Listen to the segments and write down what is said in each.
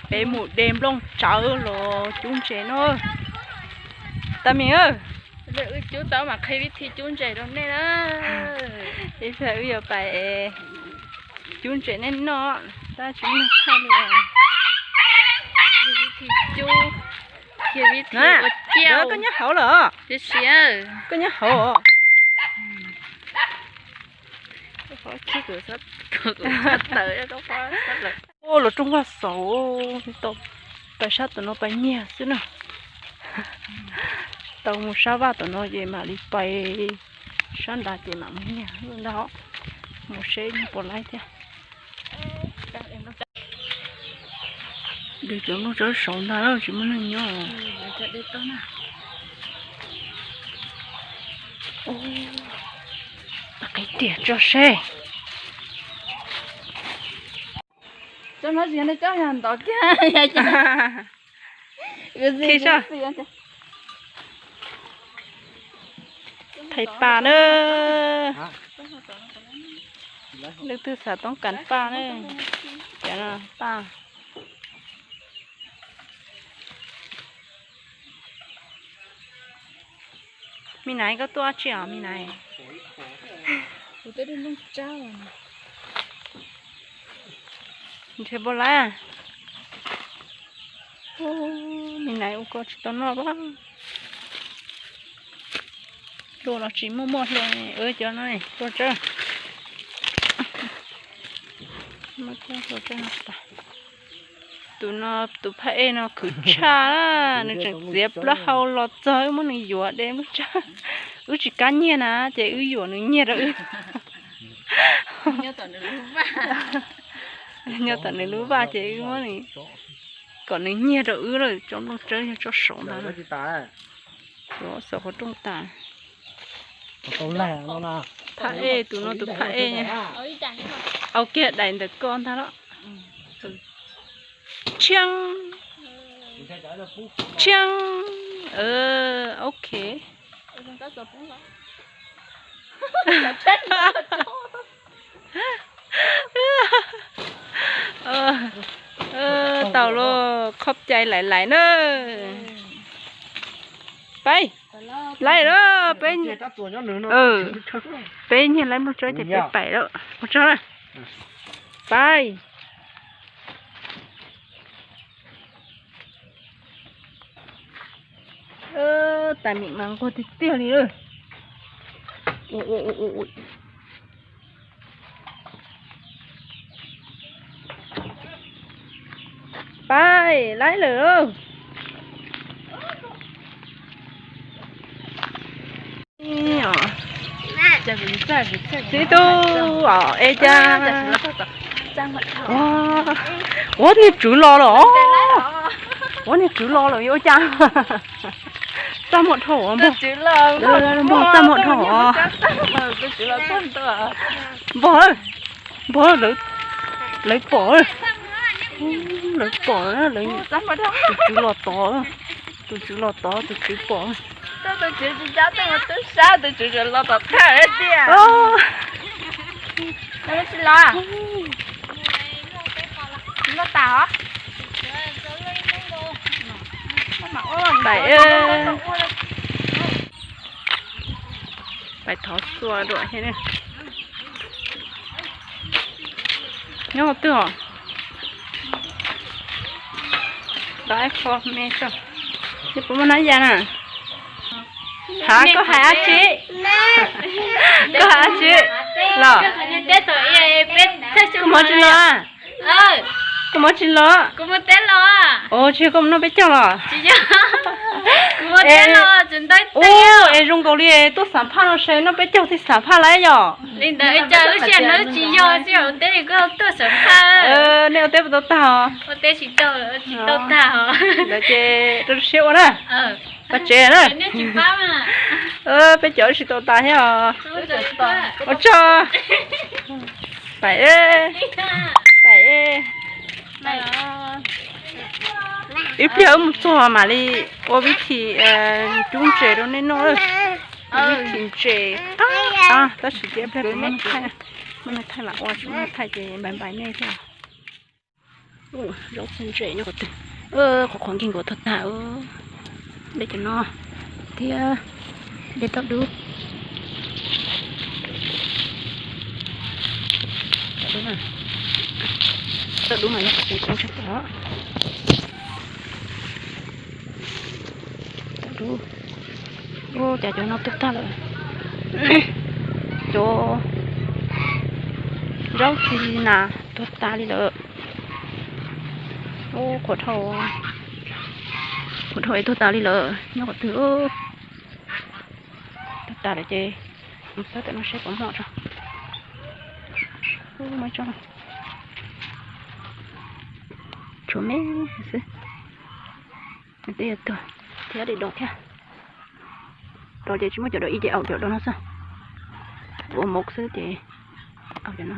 Peb mus de nplooj tsawb los cub ntses no. Tag mis, wb cub tau mam qhia vib thi cub ntses rau nej na. Ib pliag wb yuav pais cub ntses nej noj, tab tsis muaj neeg thaij li. Vib thi cub, vib thi ua ciaj. Koj nyob hauv lawm? Tiam sis koj nyob hauv. Ua los rooj vaj xaus, tau pais sab tom no pais nyiag xwb na. Tau mus sab vaj tom no ces mam li pais sab nrad ces mam mus nyiag ntag. Mus seb puas laib thiab. De cov nplooj tsawb saud ntag, tsis muaj neeg nyob. Tag qhib tiag tso seb. Thaiv pa na. Leej twg xav toob kas pa na. Cov no pa. Me naiv, koj tuaj tsi os me naiv? Nrhiav puas laib? Me naiv ua ko tsis tau noj pab. Hlua los tsis muaj, muaj hlua, cov no hlua tsawb. Tus no, tus phaj ej no khwv tshaj, nws tseem txiav plaub hau los txog wb muab nws yuav de nplooj tsawb. Wb tsis kam nyiag na, ces wb yuam nws nyiag rau wb. Nyob tom nws lub vaj ces wb muab nws, kom nws nyiag rau wb lawm, tsob nplooj tsawb yog tsob saud ntag. Xav qhov rooj tas. Phaj ej, tus no tus phaj ej. Au kiag daim ntawm ko ntag los. Tshiab, tshiab, ok. Tau los, qhob cai lais lais na. Peb laib lawm, peb, peb nyiag laib nplooj tsawb ces peb pais lawm, ua tsaug na. Peb. Tais mim mas nquag tiag tiag li lawm. Peb laib lawm. Tib tug os, es cas, ua niag tswv los lawm os. Ua niag tswv los lawm yuav ua cas. Txaj muag dhau os, npog, txaj muag dhau os. Npog, npog, lawv pom, lawv pom, tus tswv los tod, tus tswv los tod, tus tswv pom. Tus tswv tsis nco tej mus tub sab, tus tswv los tom thawj tiag. Tsis los, tsis los tas os. Pais, pais thov xua dua thiab. Nyob twg os? Tau ib qho me tso. Neb puas muaj nab ya na? Hav, koj hais dab tsi? Koj hais dab tsi los? Koj mus tsis los? Koj mus tsis los? Ua tsis yog koj mus noj peb caug los? Ua, es zoo nkaus li tuaj xam phaj no se noj peb caug thiaj xam phaj lawm yom. Nej ua teb puas tau tag? Ntawd ces rau siab ua na. Pab tsev na. Peb cov tsis tau tas thiab os. Ua tsaug. Pais, pais. Ib pliag wb mus txog mam li ua vib thi cub ntses rau nej noj. Vib thi ntses qab, tab sis cia ib pliag kuv muab neeg thaij, muab neeg thaij mam ua, tsis muaj neeg thaij ces npais npais nej thiab. Zaub txhwb ntse nyob qhov twg? Qhov qhov nkeeg nkaus tuag tag. Dej cov no thiab dej toj dub. Toj dub mas yog qhov tseem tseem tshaj plaws. Toj dub. Ua cas cov no tuag tag lawm. Cov zaub txhwb nas tuag tas li lawm. Ua qhuav dhau, qhuav dhau es tuag tas li lawm nyob qhov twg. Tuag tas lawm ces mus xawb tom no seb puas muaj tso. Ub, muaj ib tsob no. Tshuav me xwb. Twb yuav tuag thiab, dej do thiab. Dos ces tsis muaj cov do ib ces aum cov do no xwb. Ua mov xwb ces aum cov no.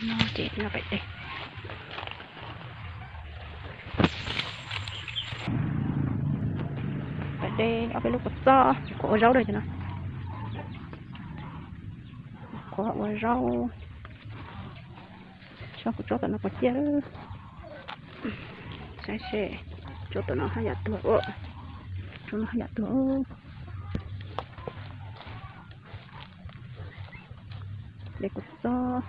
No ces no pais de. Pais de ob peb lub kua txob, qhuav ua zaub rau no. Qhuav ua zaub. Saib kuv tsob tom no puas ciaj. Saib seb, tsob tom no haj yam tuag. Tsob no haj yam tuag. De kua txob.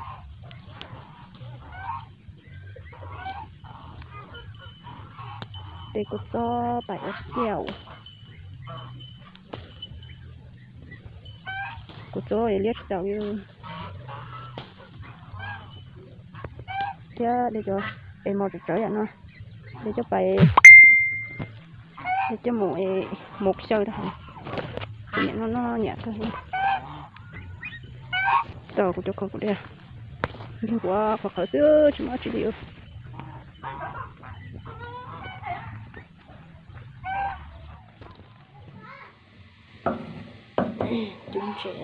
De kua txob pais ua tiaj. Kua txob liab tsis tau li. Thiab de cov es mos tsawv tsawv yam no, de coj pais, de coj mus, mus xyaw rau hauv. Kuv niam no noj nyiam kawg. Tau kuv cov khoom kuv de, nrog kuv qhuav qhawv xwb tsis muaj dab tsi li. Cub ntses.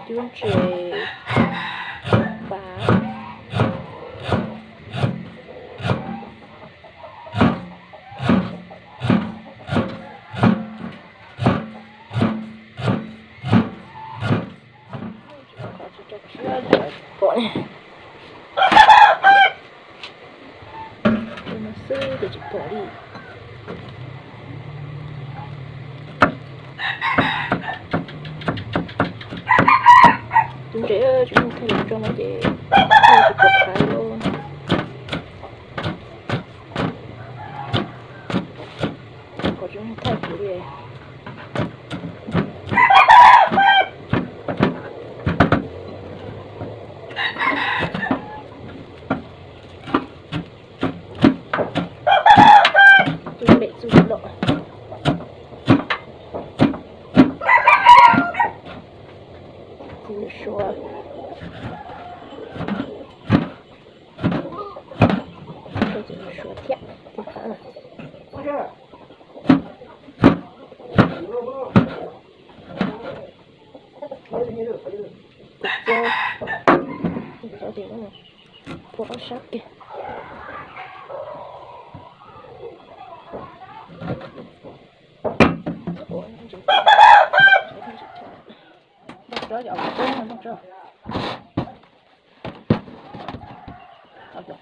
Cub ntses, pas. Pom no xwb ces tsis pom li. Cub ntses tsis muaj thaij los tso no ces tsis pom qab li. Kom tsis muaj thaij kuv li. Txuj lem txuj lom, txuj lwm suav, txuj lwm suav thiab. Kuv txob, kuv txob ces pua ob sab kiag. Npaj tsob ces npaj tsob, npaj tsob.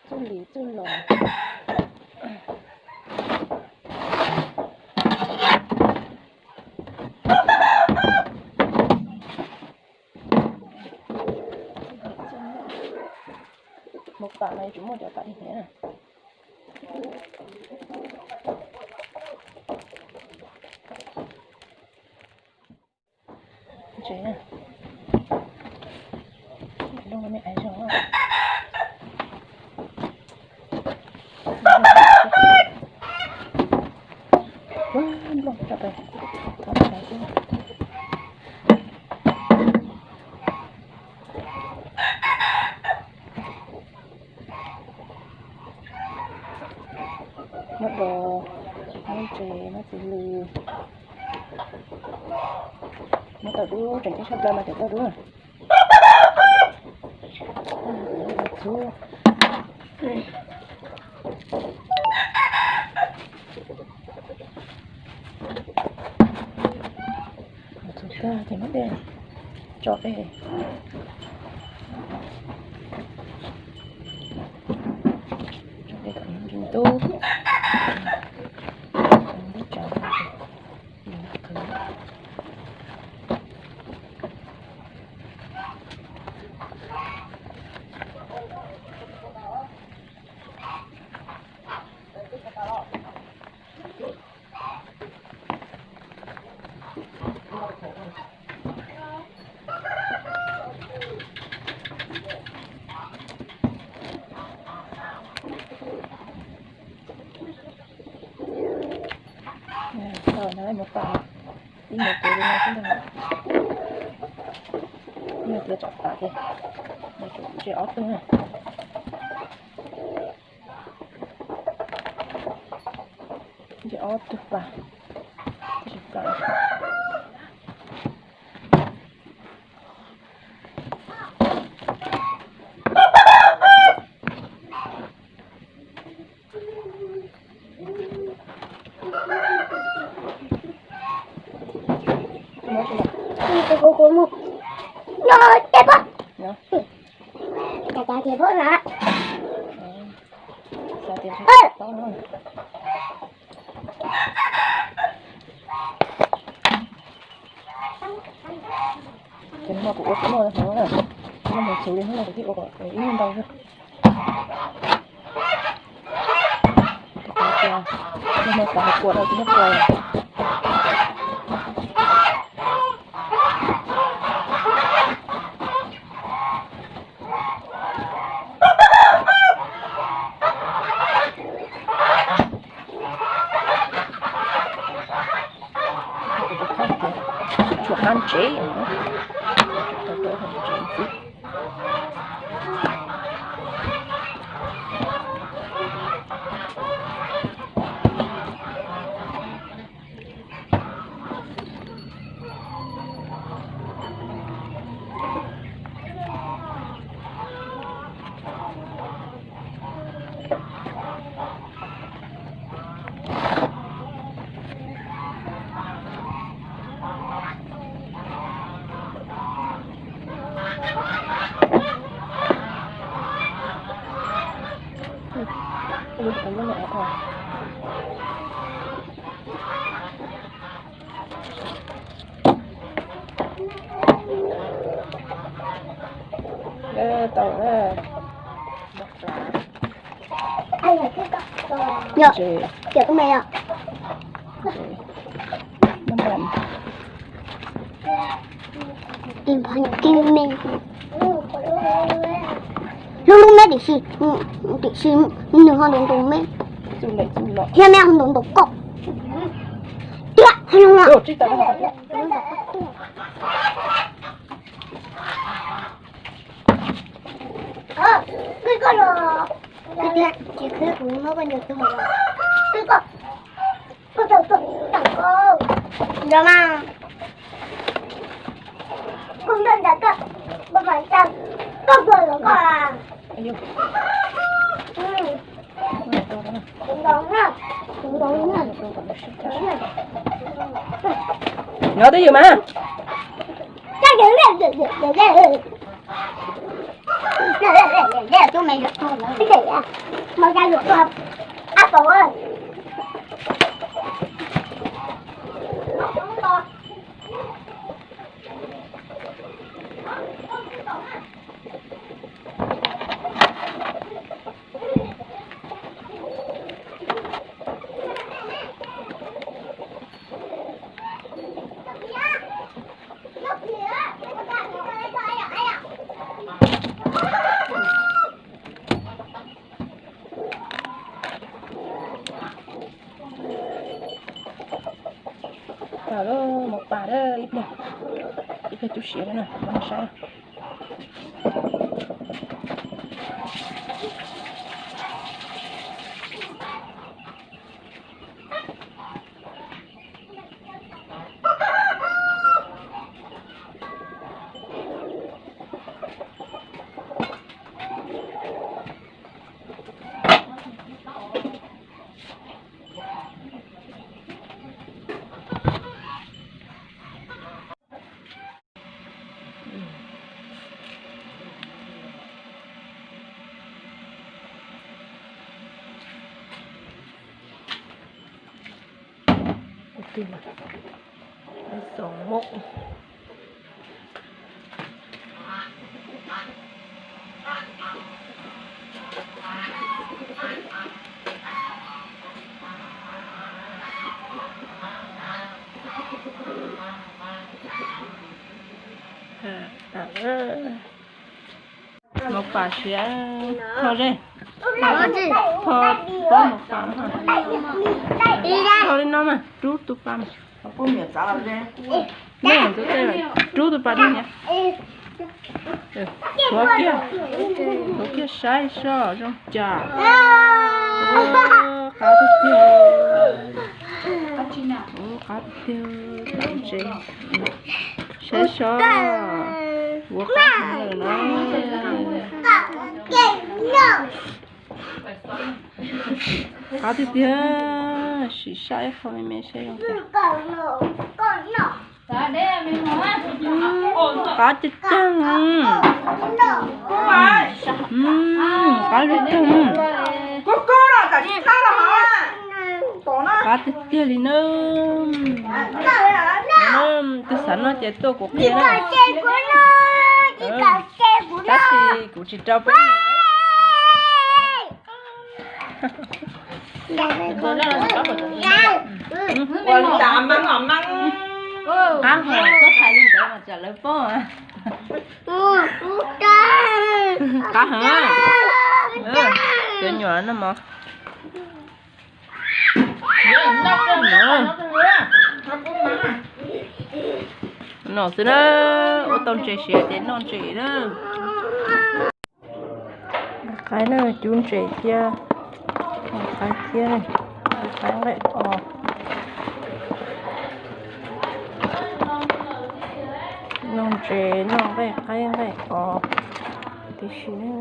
Txuj lis txuj los. Mus pam no tsis muaj cov pam li thiab. Ntses, lub me aiv zog. Ua nplooj tso pais thov ntshav xwb. Muab dos, muab ntses, muab txiv lws, muab tau dub tseem ceeb sab plaws mas cov tau dub. Txhub tag ces muab dej tso pem, tso dej kom nws ntub, ntub tsaus. Tau na, mus pam ib mus kuv li no xwb ntag. Yog tias tsam pam ces mus kuv ntse ob tug na. Ntse ob tug pam, tab sis pam. Ces hnub no kuv ua kuv noj hauv na, kuv noj hauv txhuv li hnub no kuv thiaj ua kom ib ntau xwb. Noj hauv kua rau kuv noj kua. Tshuav qab ntsev, tshuav tau rau hauv ntsev xwb. Tau. Ntses, ntses, nab npam. Ib phav nyuam kib me, lub lub me tiam sis, tiam sis nws ho ntaus ntaus me, thiab me ho ntaus ntaus koj. Tiag, Nyob twj ywm mas. Los mov pas ib pliag, ib pliag tu siav na, saib. Xoom mov. Mov pas siav, tho ze, tho pob mov pas, tho li no mas rub tus pas mas. Rub tus pas rau niam. Ua kiag, ua kiag saib soj zoo cas. Qab tiag tiag, qab tiag tiag. Saib soj, ua qab heev lawm na. Qab tiag tiag, sim saib ib qho me me saib zoo cas. Qab tiag tiag. Qab tiag tiag. Qab tiag tiag li na. Tus xav noj ces tuaj kuv qhia na. Tab sis kuv tsis rau peb. Ua li cas mas ngos mas. Qab heev, txhob hais li ntawd mas tsam lawv paub. Qab heev. Cov nyuam no mov. Noj xwb na, ua tau ntses siav ces noj ntses na. Qaib na, cub ntses cia, qaib cia, qaib nqaij os. Noj ntses noj nqaij qaib nqaij os tib si na.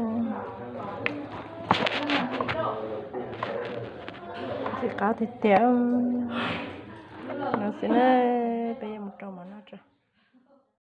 Ntxim qab tiag tiag. No xwb na, peb yuav mus rau mov noj tso.